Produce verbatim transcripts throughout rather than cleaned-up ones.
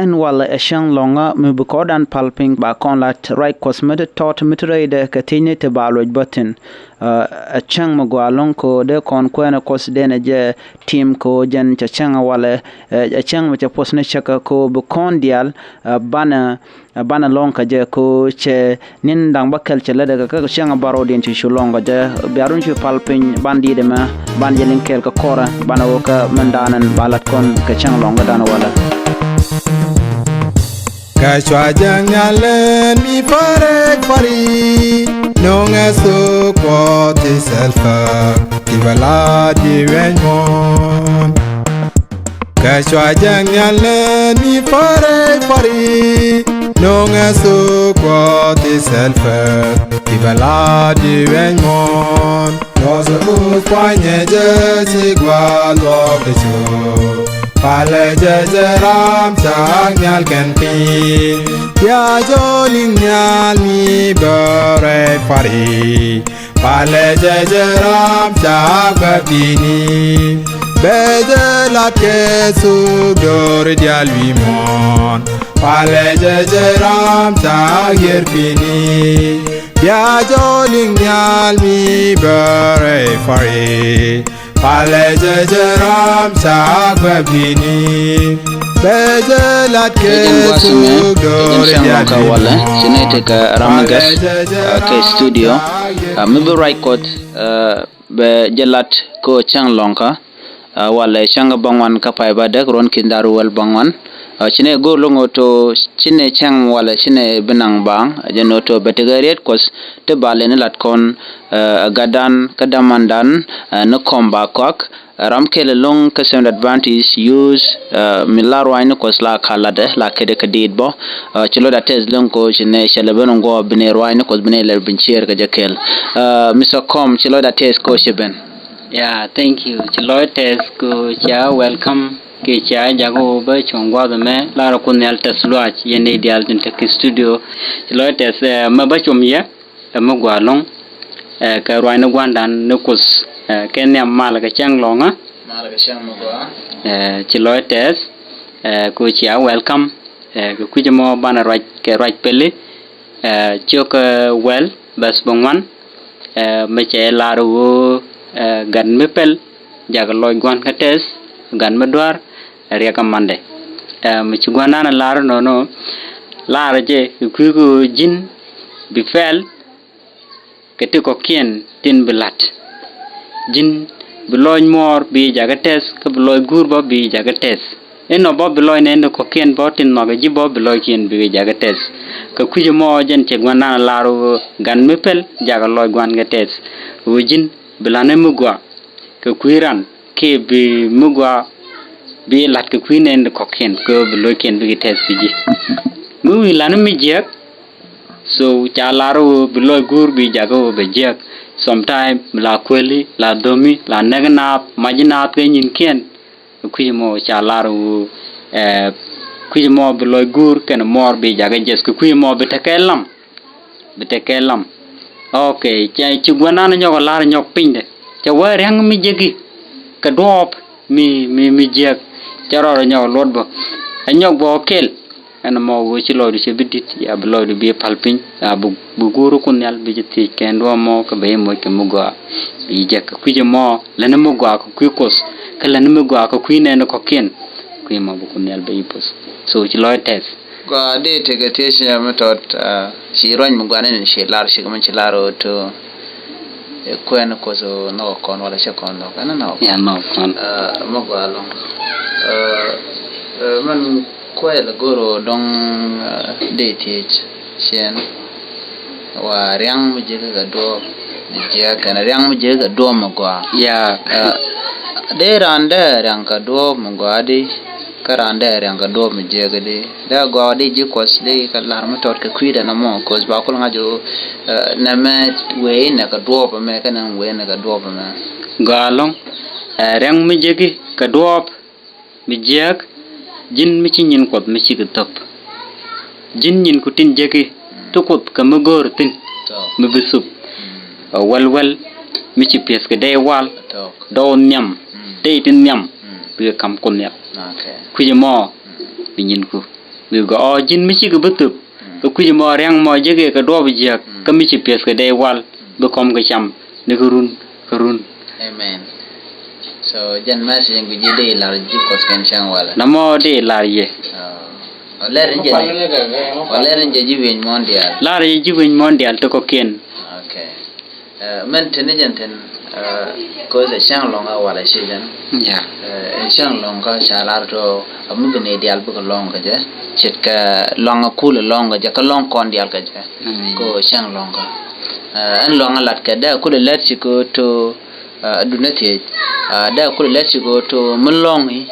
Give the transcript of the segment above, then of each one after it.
Ɛn walɛ ɛ cäŋ lɔ̱ŋä mi bi kɔn dan pal piny ba kɔn lat ruac Kuɔth mi ti tɔt mi ti rɛydɛ kɛ thiecni ti ba luɔc bä thi̱n. Ɛ cäŋ mi gɔaa ɛlɔ̱ŋ kɛ ɣöö dee kɔn kuɛɛnɛ Kuɔth denɛ jɛ tim kɛ ɣöö jɛn cɛ cäŋ walɛ ɛ cäŋ mi cɛ puɔ̱th ni cäkä kɛ ɣöö bi kɔn diaal ɛ banɛ ɛ banɛ lɔ̱ŋ kä jɛ kɛ ɣöö cɛ ni̱n da̱ŋ bäkɛl cɛ lätdɛ kɛ kä cäŋ bärɔwdiɛn ci cu lɔ̱ŋ kä jɛ. Bia run cu pal piny ban di̱i̱t ɛmɛ ban jɛ liŋ kɛɛl kɛ kɔrɛ banɛ wä kä mɛn da̱a̱n ɛn ba la̱t kɔn kɛ cäŋ lɔ̱ŋ kä da̱a̱n walɛ. Kɛ cua jɛ ŋial ɛn mi parɛ pari no̱ŋɛ thok Kuɔth ti thɛlpä ti bɛ la̱t di wɛny muɔ̱ɔ̱n. Kɛ cua jɛ ŋial ɛn mi parɛ pari no̱ŋɛ thok Kuɔth ti thɛlpä ti bɛ la̱t di wɛny muɔ̱ɔ̱n. Lɔs ɛ Kuoth kuanyɛ jɛ ci gua̱a̱th luɔk kɛ cok. Palɛ jɛ jɛ ram ca ŋial kɛn piny. Bia jɔɔl in nhial mi bɛ rɛy pari. Palɛ jɛ jɛ ram ca guɛ pini. Bɛ jɛ lat kɛ thuk do̱ri diaal wi̱i̱ muɔ̱ɔ̱n. Palɛ jɛ jɛ ram ca yiër pini. Bia jɔɔl in nhial mi bɛ rɛy pari. Palɛ jɛ jɛ ram ca guɛ pini. Bɛ jɛ lat kɛ thuk do̱ri diaal wi̱i̱ muɔ̱ɔ̱n. Ci nɛ tekɛ ram mi gɛth kɛ studio mi bi ruac Kuɔth bɛ jɛ lat kɛ cäŋ lɔ̱ŋkä. Walɛ cäŋ bäŋuan kä pay bädäk ruɔ̱n ki̱n da̱r wäl bäŋuan. Ci nɛ go̱o̱r lo̱ŋ ɣöö to ci nɛ cäŋ walɛ ci nɛ bi naŋ baaŋ jɛ nöö to bɛ tekɛ riet Kuɔth ti ba lɛni lat kɔn ɛ gatdan kä dämandan ni kɔm ba kɔak. Ram kɛl ɛlɔ̱ŋ kä Seventh Adventist Youth mi la ruaacni Kuɔth la ka latdɛ la kädɛ kä diit bä. Ci lɔcda tɛth lo̱ŋ ko ci nɛ cɛ lɛ ben ŋuɔ bi nɛ ruaacni Kuɔth bi nɛ lɛ bin ciɛɛr kä jɛ kɛl. Mister Kɔm ci lɔcda tɛth ko ci ben. Yeah, thank you. Ci lɔc tɛth ko cia welcome kɛ cia jak wä bä cuɔ̱ŋ gua̱th ɛmɛ lar Kuoth Nhial tɛth luaac yɛn nɛy diaal tin te kä studio. Ci lɔc tɛth mɛ bä cuɔm yɛ. Ɛ mi gɔaa ɛlɔ̱ŋ ɛ kɛ ruaacni gua̱ndan ni Kuoth ɛ kɛ nhiam mal kɛ cäŋ lɔ̱ŋä. Mal kɛ cäŋ mi gɔaa. Ɛ ci lɔc tɛth ɛ ku cia welcome ɛ kɛ kui̱c ɛmɔ banɛ ruac kɛ ruac peli ɛ ciök ɛ wäl bɛth bäŋuan ɛ mi cɛ lar ɣöö ɛ gat mi pɛl jakɛ lɔc gua̱n kä tɛth gat mi dua̱r ɛ riɛk kä mandɛ. Ɛ mi ci gua̱ndan ɛ lar nɔnɔ lar jɛ kɛ kui̱ kɛ ɣöö ji̱n bi pɛl kɛ ti kɔ̱kiɛn tin bi la̱t. Ji̱n bi lɔc muɔɔr bi jakä tɛth kä bi lɔc guur bä bi jakä tɛth. Inɔ bä bi lɔc nɛn ti kɔ̱kiɛn bä tin nhɔakä ji̱ bä bi lɔckiɛn bi jakä tɛth. Kɛ kui̱c ɛmɔ jɛn cɛ gua̱ndan lar ɣöö gat mi pɛl jakä lɔc gua̱n kɛ tɛth. Ɣöö ji̱n bi la̱t ni mi gɔaa kɛ kui̱ ran kiɛ bi mi gɔaa bi la̱t kɛ kui̱ nɛn ti kɔ̱kiɛn kɛ ɣöö bi lɔckiɛn bikɛ tɛth kä ji̱. Mi wi̱i̱ la̱t ni mi jiääk. So ca lar ɣöö bi lɔc guur bi jakä ɣöö bɛ jiäk. Sometime la kueli la dhomi la näk naath mac naath kɛ nyinkiɛn. Kui̱c mɔ ca lar ɣöö ɛ kui̱c mɔ bi lɔc guur kɛn muɔɔr bi jakä jiɛth kɛ kui̱c mɔ bi tekɛ lam. Bi tekɛ lam. Ok, cɛ ci gua̱nan nyɔk lar nyɔk pinydɛ cɛ wee ria̱ŋ mi jeki kɛ duɔɔp. Mi mi mi jiäk cɛ rɔɔdɛ nyɔk luɔt bä. Ɛ nyɔk bä ɔ kɛl. Ɛn ɛmɔ ɣöö ci lɔcdu cɛ bi di̱t ya bi lɔcdu bi pal piny ya bi bi guur Kuoth Nhial bi ci thiec kɛn duɔ̱ɔ̱p mɔ kɛ bɛ i̱ moc kɛ mi gɔaa. Bi jiäk kɛ kui̱c ɛmɔ lätni mi gɔaa kɛ kui̱ Kuoth kɛ lätni mi gɔaa kɛ kui̱ nɛɛni kɔ̱kiɛn. Kui̱ ɛmɔ bi Kuoth Nhial bɛ i̱ poth. So ci lɔc tɛth. Gɔaa dee tekɛ thiec mi tɔt ci ruac mi gɔaa ni ci lar ci kɛ mi ci lar ɣöö to. Ɛ kuɛn Kuoth nhɔk kɔn walɛ cɛ kɔn nhɔk ɛn nhɔk. Ya nhɔk kɔn. Mɛ gɔaa lɔŋ. Mɛn kuɛl go̱r ɣöö dɔŋ dee thiec ciɛn. Wa riaŋ mi jiäk kɛ duɔ̱ɔ̱p mi jiäk kɛn riaŋ mi jiäk kɛ duɔ̱ɔ̱p mi gɔaa. Ya. Dee raan dee riaŋ kɛ duɔ̱ɔ̱p mi gɔaa di. Kä raan dee riaŋ kɛ duɔ̱ɔ̱p mi jiäk di. Dee gɔaa di ji̱ Kuɔth di kɛ lar mi tɔt kɛ kui̱dɛ nɔmɔ Kuɔth ba kul ŋa̱c ɣöö nɛmɛ wee inɛ kɛ duɔ̱ɔ̱p ɛmɛ kɛnɛ wee inɛ kɛ duɔ̱ɔ̱p ɛmɛ. Gɔaa ɛlɔ̱ŋ. Ɛ riaŋ mi jiäki kɛ duɔ̱ɔ̱p mi jiääk. Ji̱n mi ci nyin Kuɔth mi cikɛ thöp. Ji̱n nyinku tin jiäki ti Kuoth kɛ mi go̱o̱r thi̱n. Mi bi thup. Ɛ wäl wäl mi ci piɛth kɛ dee wal. Dɔw nhiam tey ti nhiam. Bikɛ ka̱m Kuoth Nhial. Kui̱c ɛmɔ bi nyinku. Mi gɔaa ɔ ji̱n mi cikɛ bi thöp. Kɛ kui̱c mɔ ria̱ŋ mɔ jekɛ kɛ duɔp jiäk kä mi ci piɛth kɛ dee wal bi kɔm kɛ cam ni kɛ run kɛ run. Amen. So jɛn message in guici dee lar ji̱ Kuɔth kɛn cäŋ walɛ. Na mɔ dee lar yɛ. Ɔ lɛr in jɛ, ɔ lɛr in jɛ ji̱ wieny mɔn diaal. Lar yɛ ji̱ wieny mɔn diaal ti kɔkiɛn. Okay. Ɛ, mɛn tini jɛn thin, ɛ, koth ɛ cäŋ lɔŋä walɛ ci jɛn. Ya. Ɛ, ɛ cäŋ lɔŋä ca lar tɔ, ɛ mi bi ni dial bikɛ lɔŋ kɛ jɛ. Ce̱tkɛ lɔŋä kulɛ lɔŋ kɛ jɛ, kä lɔŋ kɔn dial kɛ jɛ. Mm. Ko cäŋ lɔŋä. Ɛ, ɛn lɔŋä lat kɛ dee kulɛ lɛt ci ko to, ɛ, dunɛ thiec. Ɛ, dee kulɛ lɛt ci ko to mi lɔŋ i̱.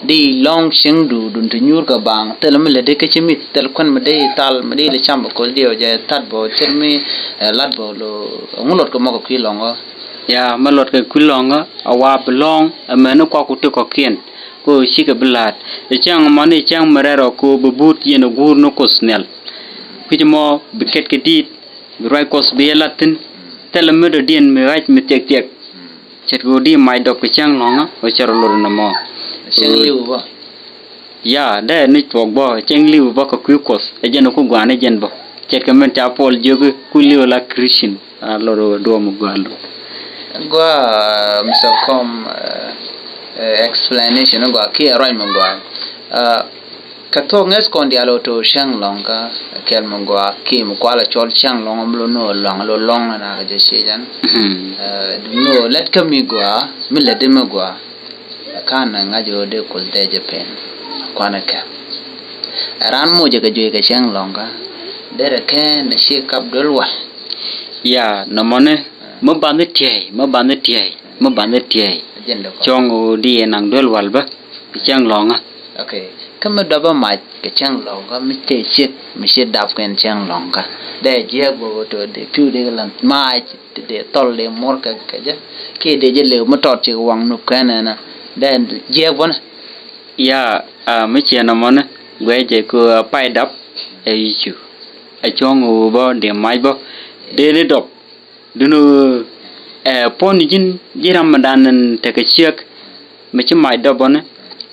Di lɔŋ cieŋdu dun ti nyuur kɛ baaŋ, thil mi lätdi kä ci mi̱th, thil kuän mi di thal, mi di lɛ cam bɛ ko̱l diɛw jɛ that bä, thil mi, eh, lat bä lo, ŋu luɔt kɛ mɔ kɛ kui̱ lɔŋä. Ya, mi luɔt kɛ kui̱ lɔŋä, a wa bi lɔŋ, ɛ mɛni kuak ku ti kɔkiɛn, ko cikɛ bi la̱t. Ɛ cäŋ mɔni cäŋ mi rɛl rɔ ko bi but yɛn ɛ guur ni Kuoth nhial. Kui̱c mɔ bi ket kɛ di̱i̱t, bi ruac Kuɔth bi yɛ la̱t thi̱n, thil mi dɔ̱diɛn mi ɣa̱c mi thiɛk thiɛk. Ce̱tkɛ ɣöö di mac dɔp kɛ cäŋ lɔ̱ŋä ɣöö cɛ rɔ lot ɛn ɛmɔ. Cäŋ li̱w bä. Ya, dee ni tuɔɔk bä, cäŋ li̱w bä kɛ kui̱ Kuɔth, ɛ jɛn ɛ ku gua̱a̱n ɛ jɛn bä. Ce̱tkɛ min ca Puɔl jiök i̱ ku li̱w la Christian, a lot ɛ duɔ̱ɔ̱m ɛ gua̱a̱n lo. Gua, Mister Com, eh, eh, explanation gua kiɛ ruac mi gua. Ah, Kä thuɔ̱k ŋäth kɔn diaal ɔ to̱ cäŋ lɔ̱ŋkä kɛl mi gɔaa ki mi kualɛ cɔl cäŋ lɔ̱ŋ mi lo no̱o̱ lɔ̱ŋ lo lɔ̱ŋ na kɛ jɛ ciec ɛn. Mhm. Ɛ, duŋ no̱o̱ lät kä mi gɔaa mi lätdi mi gɔaa. Ɛ, ka̱n ɛ ŋa̱c ɣöö dee kuth dee jɛ pen kuanɛ kɛ. Ɛ, raan mocɛ kɛ juey kɛ cäŋ lɔ̱ŋkä derɛ kɛn ɛ ci kap duel wal. Ya, nɔmɔni mi banhi tiɛy, mi banhi tiɛy, mi banhi tiɛy. Ɛ jɛn dee kɔn. Cuɔ̱ŋ ɣöö di ɛ naŋ duel wal bä. Kɛ cäŋ lɔ̱ŋä. Okay. Kä mi dɔpä mac kɛ cäŋ lɔ̱ŋä mi tëë ciek mi ci dap kɛn cäŋ lɔ̱ŋä. Dee jiɛk bä wä tɔ dee pi̱w dee kɛ lan mac dee thɔl dee muɔr kɛ kɛ jɛ. Kiɛ dee jɛ lëw mi tɔt cik waŋ nup kɛn ɛnɛ. Dee jiɛk bä nɛ. Ya, a mi ciɛ nɔmɔni guɛ jɛ kɛ a pay dap ɛ yicu. Ɛ cuɔ̱ŋ wä bä dee mac bä. Dee ni dɔp. Duno, ɛ, puɔ̱n ji̱n ji̱ ram mi dan in tekɛ ciek mi ci mac dɔp bɔni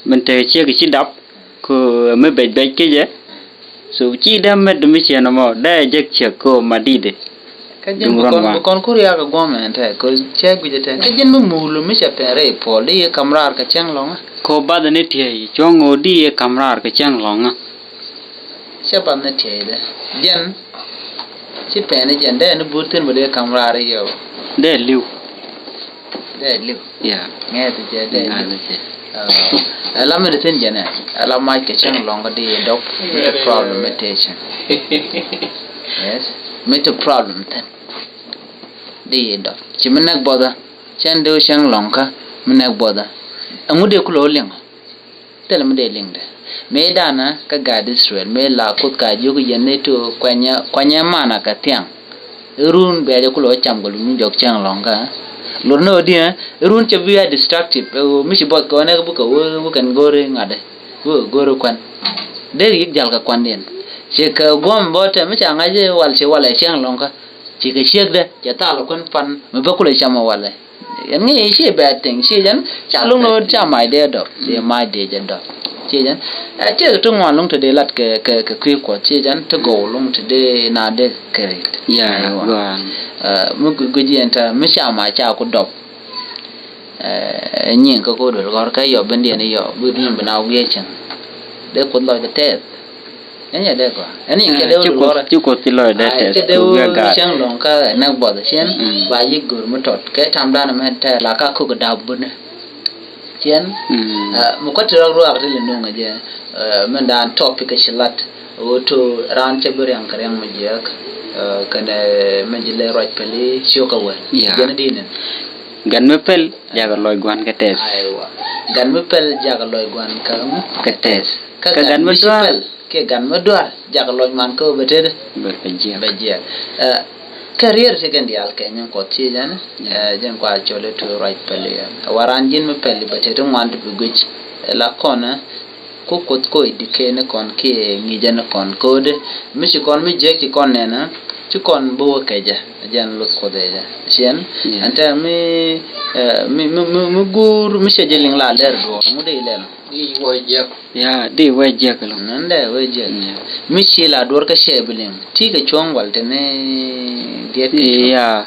min tekɛ ciek ci dap kɛ mi bɛc bɛc kecɛ. So ci dee met mi ciɛ nɔmɔ dee jek ciek kɛ ma di̱i̱dɛ. Kä ji̱n bi kɔn bi kɔn kur yak guɔm ɛn tɛ kɛ cɛ guic tɛ kä ji̱n mi muulu mi cɛ pɛn rɛy puɔl di yi kam raar kɛ cɛŋ lɔŋä. Kɛ bath ni tiey cuɔ̱ŋ ɣöö di yi kam raar kɛ cɛŋ lɔŋä. Cɛ bath ni tiey dɛ jɛn. Ci pɛn jɛn dee ni but thin bä dee kam raar yɛ. Dee li̱w. Dee li̱w. Yeah. Ŋɛth jɛ dee li̱w. Ŋɛth jɛ. Ɛ la mi di thin jɛn ɛ la mac kɛ cäŋ lɔ̱ŋ kä di dɔp mi ti problem mi tëë cäŋ. Yes. Mi ti problem thin di dɔp ci mi nɛk bɔtha cɛn di cäŋ lɔ̱ŋ kä mi nɛk bɔtha. Ɛŋu dee kulɛ wä liŋ. Thilɛ mi dee liŋdɛ mëë danä kä gaat Israel mëë la Kuoth ka jiök yɛn ni ti kuanyɛ kuanyɛ manna kɛ thiaŋ. Irun bia jɛ kulɛ wä cam kɛ luni jɔk cäŋ lɔ̱ŋ kä. Lot ni ɣöö diɛ irun cɛ bi a destructive ɛ ɣöö mi ci buɔth kɛ wä nɛ kä bukɛ wä wä kɛn go̱ri ŋa̱tdɛ wä go̱ri kuan. Dee yik jal kɛ kuandiɛn ci kɛ guɔ̱m bä tɛ mi ca ŋa̱c wal ci walɛ cäŋ lɔ̱ŋ kä. Ci kɛ ciekdɛ cɛ thal kuän pan mi bä kulɛ cam walɛ. Yɛn ŋi̱i̱c ci bad thing ci jɛn ca luŋ ni ɣöö ca mac dee dɔp dee mac dee jɛ dɔp. Ci jɛn ɛ tëëk ti ŋuan luŋ ti dee lat kɛ kɛ kɛ kui̱ kuɔth ci jɛn ti gɔw luŋ ti dee na dee kɛ rit. Ya gɔaa. Mi guic yɛn ta mi ca mac ca ku dɔp. Ɛ nyiŋ kä ko̱o̱d duel gɔ̱r kä yɔp ben diɛn yɔp bi duun bi na wiee cɛn. Dee kuoth lɔc kɛ tɛth. Ɛn yɛ dee gɔaa ɛn yɛ kɛ dee wä lɔrɛ. Ci kuoth ci lɔc dee tɛth kɛ dee wä cäŋ lɔŋ kä nɛk buɔth cien. Ba yic go̱r mi tɔt kɛ tam dan mɛ tɛ la ka kok dap bunɛ. Cien mi kuat ti rɔk ruak ti lɛ nuŋ jɛ. Mɛn dan topic kɛ ci lat ɣöö to raan cɛ bi riaŋ kɛ riaŋ mi jiɛk. Kɛnɛ mɛn ji lɛ ruac pɛli ciök kɛ wɛl. Jɛn di nin. Gat mi pɛl jakɛ lɔc guan kɛ tɛth. Aiwa. Gat mi pɛl jakɛ lɔc guan kɛ kɛ tɛth. Kä gat mi dual. Kiɛ gat mi dual jakɛ lɔc man kä bɛ tëdɛ. Bɛ jiɛk. Bɛ jiɛk. Ɛ kɛ rier ti kɛn dial kɛ nyin kuɔth ci jɛn. Ɛ jɛn kua cɔl i tu ruac pɛli. Ɛ waran jin mi pɛli bɛ tëdɛ ŋuan ti bi guic. Ɛ la kɔn ɛ Ku Kuoth kɔ i̱ di̱ kɛ ni kɔn kiɛ ŋi̱i̱cä ni kɔn ko̱dɛ. Mi ci kɔn mi jiäk ci kɔn nɛnä ci kɔn bi wä kɛ jɛ. Jɛn luth Kuoth ɛ jɛ. Ciɛn. Yeah. Ɛn tɛ mi, eh, mi, mi, mi, mi guur mi cɛ jɛ liŋ la lɛr duɔɔr ŋu dee ilɛl. Di wä jiäk. Ya, di wä jiäk lɔ. Nɛn dɛ wä jiäk. Yeah. Mi ci la duɔr kä cɛ bi liŋ. Ti kɛ cuɔ̱ŋ wal te ni diet kɛ cuɔ̱ŋ. Ya.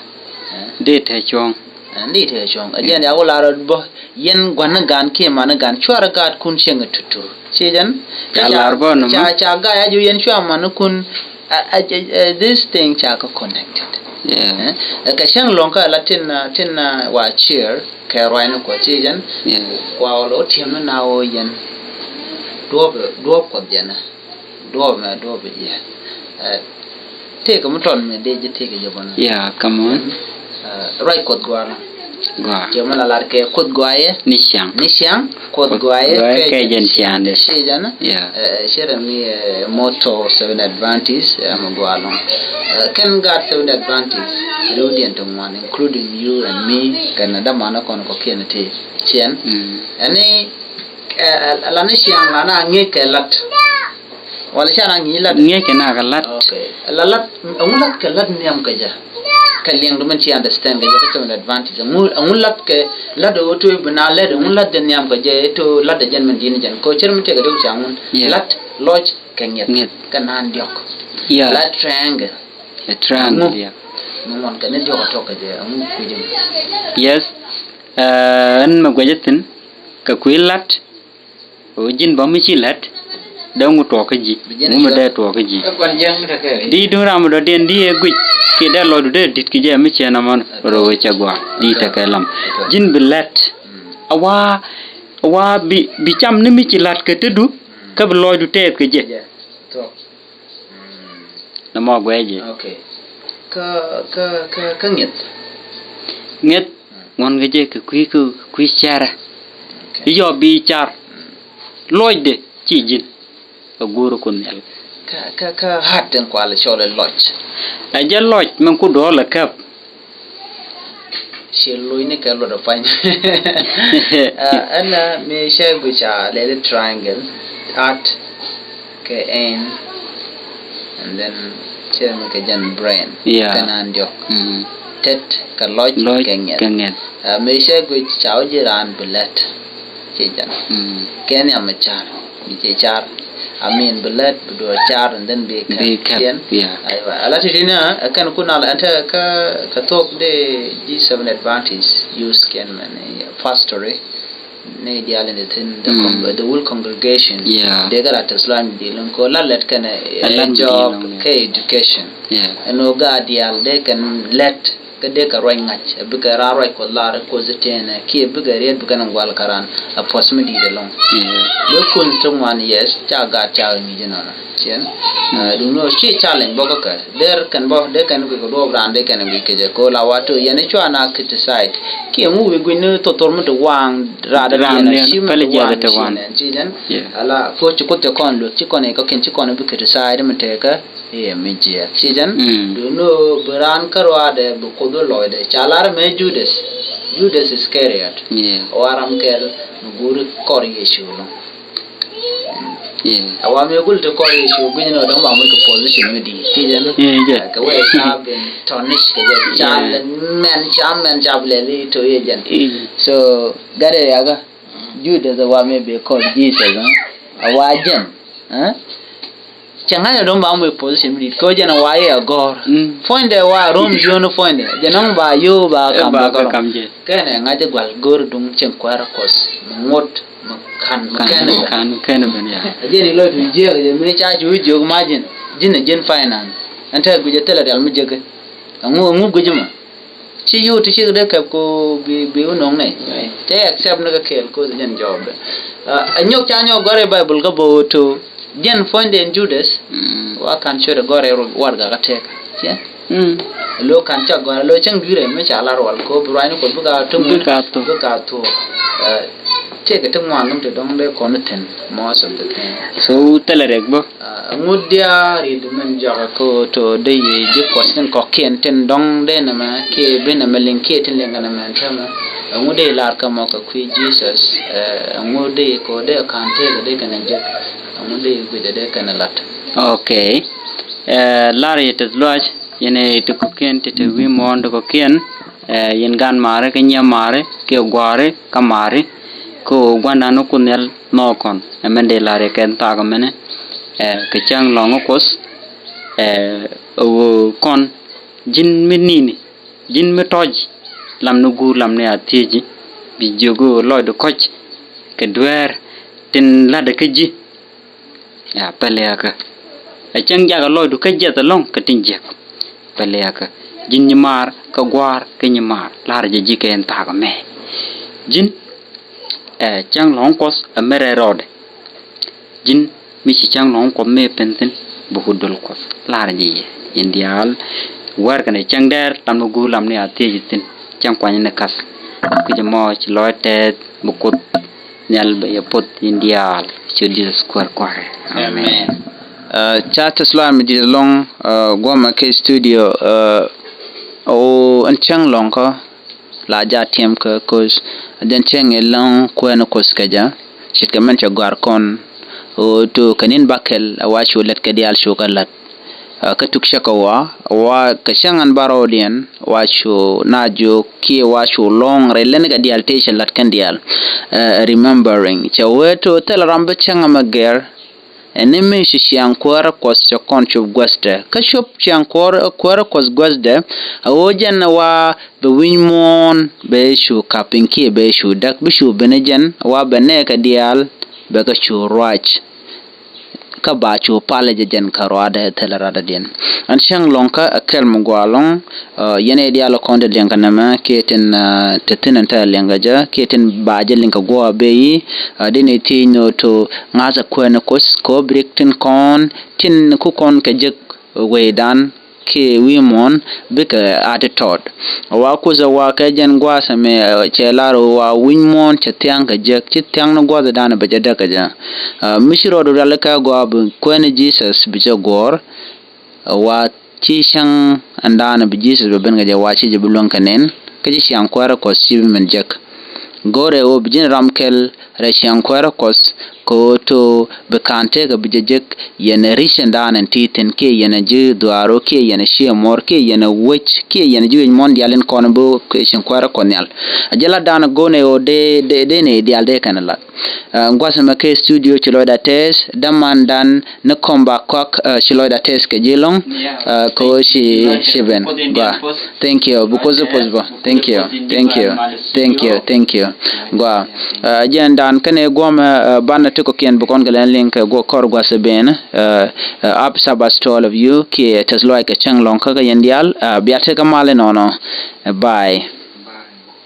Eh? Di te cuɔ̱ŋ. Eh, di te cuɔ̱ŋ. A jɛn ya wä la rɔ bɔ. Yɛn gua̱n ni gan kiɛ man ni gan cuarɛ gaatkun cieŋ tutur. Ci jɛn. Ca lar bɔ nɔmɔ. Ca, ca gaa ya ju yɛn cua man ni kun. A, a, a, a, this thing ca kä connected. Yeah. Eh? Ɛ kɛ cäŋ lɔŋ kä la tin, uh, tin, uh, wa cier kɛ ruany ni Kuɔth ci jɛn. Yeah. Kua wä lɔ tiɛm ni na wä yɛn. Duɔp, duɔp Kuɔth jɛn. Duɔp mɛ duɔp jiɛ. Eh, tëëkɛ mi tɔn mɛ dee ji̱ tëëkɛ jɛ bɔnɔ. Yeah, come on. Eh, ruac Kuɔth Gɔaa lɔ. Gɔaa. Tiɛm mi la lar kɛ Kuoth Gɔaa yɛ. Ni ciaŋ. Ni ciaŋ. Kuoth Gɔaa yɛ kɛ jɛn ciaŋdɛ. Ci jɛn. Yeah. Eh, cɛ rɛ mi, eh, motto Seventh Adventist, eh, mi gɔaa lɔŋ. Eh, kɛn gaat Seventh Adventist, riwdiɛn ti ŋuan, including you and me, kɛn dämanɛ kɔn kɔ̱kiɛn ti ciɛn. Mm. Ɛni, eh, eh, la ni ciaŋ la na ŋi̱i̱c kɛ lat. Wala ca na ŋi̱i̱c lat? Ŋi̱i̱c kɛ na kɛ lat. Okay. La lat, ɛŋu lat kɛ lat nhiam kɛ jɛ? Kɛ liɛŋdu min ci understand kɛ jɛ kä Seventh Adventist. Ɛŋu, ɛŋu lat kɛ lat ɛ ɣöö to bi na lɛt, ɛŋu lat jɛ nhiam kɛ jɛ, to lat ɛ jɛn min di̱n jɛn. Kɛ ɣöö cɛ rɛ mi tëëkɛ dee wut ca ŋun. Yeah. Lat, lɔc, kɛ ŋi̱eth. Ŋi̱eth. Kɛ naan diɔ̱k. Yeah. Lat triangle. Ɛ triangle, yeah. Mi ŋuɔn kɛ ni diɔ̱k ɛ tɔk kɛ jɛ, ɛŋu kui̱c mi? Yes. Ɛn mɛ guɛcä thi̱n, kɛ kui̱ lat, ɣöö ji̱n bä mi ci la̱t, dee ŋu tuɔɔk kä ji̱, ŋu mi dee tuɔɔk kä ji̱. Di duŋ ram mi dɔ̱diɛn di ɛ guic, kiɛ dee lɔcdu dee di̱t ki jɛ mi ciɛ nɔmɔ rɔ ɣöö cɛ gɔaa, di tekɛ lam. Ji̱n bi la̱t, a wa, a wa bi, bi cam ni mi ci la̱t kɛ tetdu, kä bi lɔcdu tɛɛth kɛ jɛ. Nɔmɔ guɛc jɛ. Okay. Kä, kä, kä, kä ŋi̱eth. Ŋi̱eth, ŋuɔ̱n kɛ jɛ kɛ kui̱, kɛ kui̱ cɛrɛ. Okay. I̱ yɔ bi car. Lɔcdɛ ci ji̱n. Ɛ guur kun nhial. Kä, kä, kä hat tin kual cɔl ɛ lɔc. Ɛ jɛ lɔc, min ku duɔl ɛ käp. Ci lo̱cnikɛ luɔt ɛ pany. Ah, ɛn, ah, mi cɛ guic ca lɛli triangle, heart, kɛ ain, and then cɛ mi kɛ jɛn brain. Yeah. Kɛ naan diɔk. Mm. Tet kɛ lɔc, lɔc kɛ ŋiɛth. Kɛ ŋiɛth. Ah, mi cɛ guic ca wä ji̱ raan bi lɛt. Ci jɛn. Mm. Kɛ nhiam mi car, mi ci car. I mean, bi lät, bi duɔ̱ɔ̱r car, and then bi kɛp. Bi kɛp, yeah. Aywa. Ala ti̱ti̱ ni, ɛ kɛn kun ala, ɛn te kä, kä thuɔ̱k dee ji̱ Seventh Adventist use kɛn mɛn, eh, pastor ni diaal in the thing, the con-, the whole congregation. Yeah. Dee kɛ la tɛth lɔac mi di̱i̱l in ko la lät kɛn, eh, job kɛ education. Yeah. Ɛn ɣöö gaat diaal dee kɛn lät. Kä dee kɛ ruac ŋa̱c, ɛ bikɛ raan ruac Kuɔth lar ɛ Kuoth ɛ tiɛɛnɛ, kiɛ bikɛ riet bikɛ ni gual kä raan, ɛ puɔ̱th mi di̱i̱t ɛlɔ̱ŋ. Mm. Dee kun ti ŋuan, yes, ca gaat ca kɛ ŋi̱i̱c inɔnɔ. Ciɛn. Mm. Ah, duŋni ɣöö ci challenge bä kä kɛ. Dee kɛn bä, dee kɛn guic kɛ duɔɔp raan, dee kɛn guic kɛ jɛ. Kɛ ɣöö la wa to̱, yɛn i̱ cua na criticize. Kiɛ ŋu wi̱i̱ gui̱c ni thothor mi ti waaŋ raan dee biɛn a ci mi ti waaŋ ci nɛn. Yeah. Ala, kɛ ɣöö ci Kuoth cɛ kɔn luth, ci kɔn i̱ kɔ̱kiɛn, ci kɔn i̱ bi criticize mi tëëkä. I̱ mi jiɛɛk. Ci jɛn? Mm. Duŋni ɣöö bi raan kä ruaadɛ bi Kuoth wä lɔcdɛ. Ca lar mɛ Judas. Judas Iscariot. Yeah. Wa ram kɛl mi guuri kɔr Yecu lɔ. Yeah. A wa mi gul ti kɔr Yecu gui̱n ni ɣöö dɔ̱ŋ ba muc kɛ position mi di̱i̱t. Ci jɛn? Yeah, jɛn. Kɛ wee ca bi tarnish kɛ jɛn. Ca lɛ mɛn, ca mɛn, ca bi lɛ li to i̱ jɛn. Yeah. So, gat ɛ yakä. Judas a wa mi bi kɔr Jesus, huh? A wa jɛn, huh? Cɛ ŋa̱cä dɔ̱ŋ ba muc position mi di̱i̱t kɛ ɣöö jɛn a wa i̱ a gɔ̱r. Mm. Puɔ̱nydɛ wa rom yio̱o̱ni puɔ̱nydɛ. Jɛn ɔ̱ŋ ba yio̱o̱ ba kam bɛ kɛ rɔm. Kɛnɛ ŋa̱cä gua̱l go̱r duŋ cieŋ kuäärä Kuɔth. Mi ŋot, mi ka̱n, mi kɛn bɛ. Ka̱n, mi kɛn bɛ, yeah. A jɛn i̱ lɔcdu jiääk jɛ mi ca cu jiök ma ji̱n. Ji̱n a ji̱n finance. Ɛn tɛk guic a thilɛ rial mi jiäkä. Ɛŋu, ɛŋu guic mɔ? Ci yio̱w ti cik dee kɛp ko bi, bi wä nɔŋ nɛ. Right. Te accept ni kɛ kɛɛl ko jɛn jɔɔb dɛ. Ah, a nyɔk ca nyɔk gɔrɛ Bible kä bo̱o̱ to. Jɛn puɔ̱nydɛ in Judas. Mm. Wa kan cuɛ dee gɔrɛ warɛga kä tɛk. Ciɛ? Mm. Lo kan ca gɔrɛ lo cäŋ dui̱rɛ mi ca lar wal ko bi ruany ni ko bi ka tum. Bi ka tum. Bi ka tum. Ah, tëëkɛ ti ŋuan num ti dɔ̱ŋ dee kɔn thi̱n most of the thing. So thilɛ rɛk bä. Ah, ŋut diaal riet min jɔak kä to dee yɛ ji̱ Kuɔth tin kɔ̱kiɛn tin dɔ̱ŋ dee nɛmɛ kiɛ bi nɛmɛ liŋ kiɛ tin liŋ kɛ nɛmɛ tämɛ. Ɛŋu dee lar kä mɔ kɛ kui̱ Jesus, eh, ɛŋu dee kɛ dee ka̱n tëëkɛ dee kɛnɛ jek, ɛŋu dee guic dee kɛnɛ lat. Okay. Eh, lar yɛ teth luac, yɛn ɛ ti kukiɛn ti te wi̱i̱ muɔ̱ɔ̱n ti kɔkiɛn, eh, yɛn gan maari kä nyiɛ maari, kiɛ gua̱a̱ri kä maari, kä ɣöö gua̱ndan ni kun nhial nhɔɔk kɔn, ɛmɛn dee lar yɛ kɛn thaak ɛmɛnɛ, eh, kɛ cäŋ lɔ̱ŋ kä Kuɔth, eh, ɣöö kɔn, ji̱n mi ni̱ni, ji̱n mi tɔ̱c, lam ni guur lam ni a thieci, bi jiök ɣöö lɔcdu kɔ̱c, kɛ dueer, tin la̱tdɛ kä ji̱. Ya, pɛliakä. Ɛ cäŋ jakä lɔcdu kä jiɛth ɛlɔ̱ŋ kä tin jiäk. Pɛliakä. Ji̱n nyimaar kä gua̱a̱r kä nyimaar. La̱rä jɛ ji̱ kɛ ɛn thaak ɛmɛ. Ji̱n, ɛ cäŋ lɔ̱ŋ Kuɔth ɛmɛ rɛl rɔɔdɛ. Ji̱n mi ci cäŋ lɔ̱ŋ Kuɔth mëë pen thi̱n, bi ku döl Kuɔth. La̱rä jɛ yɛ. Yɛn diaal. Wär kɛnɛ cäŋ dɛɛr lam ni guur lam ni a thieci thi̱n. Cäŋ kuany ni ka̱th. Kä jɛ mɔ ci lɔc tɛth bi Kuoth Nhial bɛ yɛ puɔth in diaal. Ci Jesus Kuäär kɔrɛ. Amen. Amen. Uh, ca tɛth lɔaac mi di̱i̱t ɛlɔ̱ŋ, uh, guɔmɛ kɛ studio, uh, ɣöö ɛn cäŋ lɔ̱ŋ kä la ja tiɛm kä, 'cause jɛn cäŋ ɛlɔ̱ŋ kuɛn Kuɔth kɛ jɛ. Ce̱tkɛ mɛn cɛ gɔ̱a̱r kɔn ɣöö to kɛ ni̱n bäkɛl ɛ wa cu lät kɛ diaal cu kɛ lät. Uh, kä tuk cä kɛ wa, wa kɛ cäŋ ɛn bärɔwdiɛn, wa cu na jiök kiɛ wa cu lɔ̱ŋ rɛy lɛn kɛ diaal tëë cɛ la̱t kɛn diaal. Uh, remembering cɛ wee to thilɛ ram bi cäŋ ɛmɛ gɛr. Ɛn ni mi ci ciaŋ kuäärä Kuɔth cɛ kɔn cop guäthdɛ. Kä cop ciaŋ kuäärä, kuäärä Kuɔth guäthdɛ, a ɣöö jɛn wa bɛ wi̱ny muɔ̱ɔ̱n bɛ cu ka̱p piny kiɛ bɛ cu däk, bi cu ben ɛ jɛn, wa bɛ nɛɛkɛ diaal bɛ kɛ cu ruac. Kä ba cu palɛ jɛ jɛn kä ruaadɛ thilɛ radadiɛn. Ɛn cäŋ lɔ̱ŋ kä ɛ kɛl mi gɔaa ɛlɔ̱ŋ, uh, yɛn ɛ diaal kɔn dee liɛŋ kɛ nɛmɛ kiɛ tin, uh, te thi̱n ɛn te liɛŋ kɛ jɛ kiɛ tin ba jɛ liŋ kɛ guɔ̱ɔ̱r a bee i̱, uh, dee ni thiec ni ɣöö to ŋa̱thɛ kuäär ni Kuɔth kɛ ɣöö bi rik tin kɔn tin ku kɔn kɛ jek wecdan kiɛ wi̱i̱ muɔ̱ɔ̱n bikɛ a ti tɔɔt. Wa Kuoth ɛ wa kɛ jɛn gua̱a̱th ɛmɛ, eh, cɛ lar ɣöö wa wi̱ny muɔ̱ɔ̱n cɛ thia̱ŋ kɛ jek, ci thia̱ŋ ni gua̱a̱thdan bɛ jɛ däk kɛ jɛ. Ah, mi ci rɔɔdu rialikä gɔaa bi kuɛn Jesus bi jɛ guɔ̱ɔ̱r, eh, wa ci cäŋ ɛndan bi Jesus bɛ ben kɛ jɛ wa ci jɛ bi luäŋ kɛ nɛn, kä ci ciaŋ kuäärä Kuɔth ci bi min jek. Go̱rɛ ɣöö bi ji̱n ram kɛl rɛy ciaŋ kuäärä Kuɔth kɛ ɣöö to bi ka̱n tëëkɛ bi jɛ jek yɛn ɛ ri̱c ɛndan ɛn ti thi̱n kiɛ yɛn ɛ ji̱ dhuaar ɣöö kiɛ yɛn ɛ cië muɔ̱ɔ̱r kiɛ yɛn ɛ wec kiɛ yɛn ɛ ji̱ wec muɔ̱ɔ̱n diaal in kɔn bi ciaŋ kuäärä Kuɔth nhial. A jɛ latdan go̱o̱nɛ ɣöö dee, dee, dee ni diaal dee kɛn lat. Ah, gua̱th ɛmɛ kɛ studio ci lɔcda tɛth, dämandan ni kɔm ba kɔak, ah, ci lɔcda tɛth kɛ ji̱ lɔ̱ŋ, ah, kɛ ɣöö ci, ci ben. Gua. Thank you. Because the post bä. Thank you. Thank you. Thank you. Thank you. Gua. Ah, jɛn dan kɛnɛ guɔmɛ, ah, banɛ ti kɔkiɛn bi kɔn kɛ lɛn liŋ kɛ guɔ kɔr gua̱th ben. Ah, ah, happy Sabbath to all of you. Kiɛ tɛth lɔc kɛ cäŋ lɔ̱ŋ kä kɛ yɛn diaal. Ah, bia tekɛ mal inɔnɔ. Ah, bye.